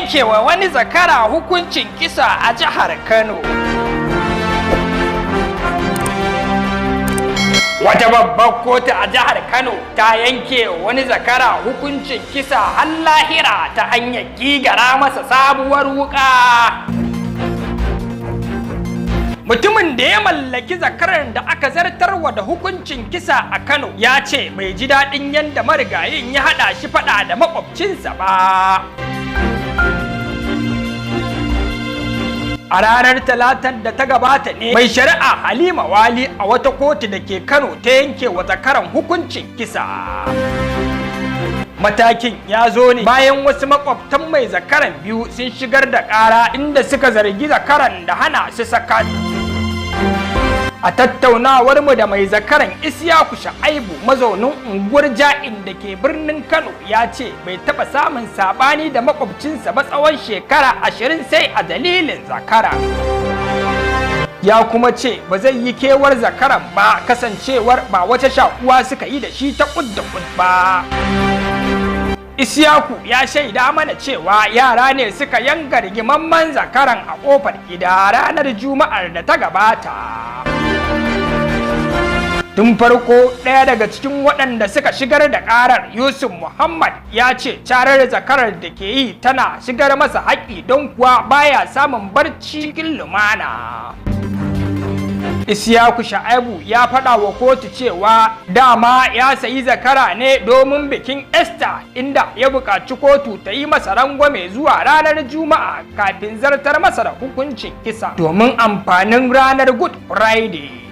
Yankewa wani zakara hukuncin kisa a jihar Kano. Wata babbar kotu a jihar Kano ta yanke wani zakara hukuncin kisa har lahira ta hanyar gigara masa sabuwar wuka. Mutumin da ya mallaki zakaran da aka zartarwa da hukuncin kisa a Kano ya ce bai ji daɗin yadda marigayin ya haɗa shi faɗa da makwabcinsa ba. A ranar Talatar da ta gabata ne mai shari'a Halima Wali a wata kotu da ke Kano ta yanke wa zakaran hukuncin kisa. Matakin ya zo ne bayan wasu makwabtan mai zakaran biyu sun shigar da ƙara, inda suka zargi zakaran da hana su saka. A tattaunawar mu da mai zakaran, Isiyaku Sha'aibu, mazaunin unguwar Ja'in da ke birnin Kano, ya ce bai taɓa samun saɓani da makwabcinsa ba tsawon shekara 20 sai a dalilin zakara. Ya kuma ce ba zai yi kewar zakaran ba, kasancewar ba wata shakuwa suka yi da shi ta kud da kud ba. Isiyaku ya shaida mana cewa yara ne suka yanga rigimamman zakaran a kofar gida ranar Juma'ar da ta gabata. Tun farko, ɗaya daga cikin waɗanda suka shigar da ƙarar, Yusuf Muhammad, ya ce carar zakarar da ke yi tana shigar masa haƙƙi, don kuwa baya samun barci cikin lumana. Isiyaku Sha'aibu ya faɗa wa kotu cewa dama ya sayi zakara ne domin bikin Easter, inda ya buƙaci kotu ta yi masa rangwame zuwa ranar Juma'a kafin zartar masa da hukuncin kisa domin amfanin ranar Good Friday.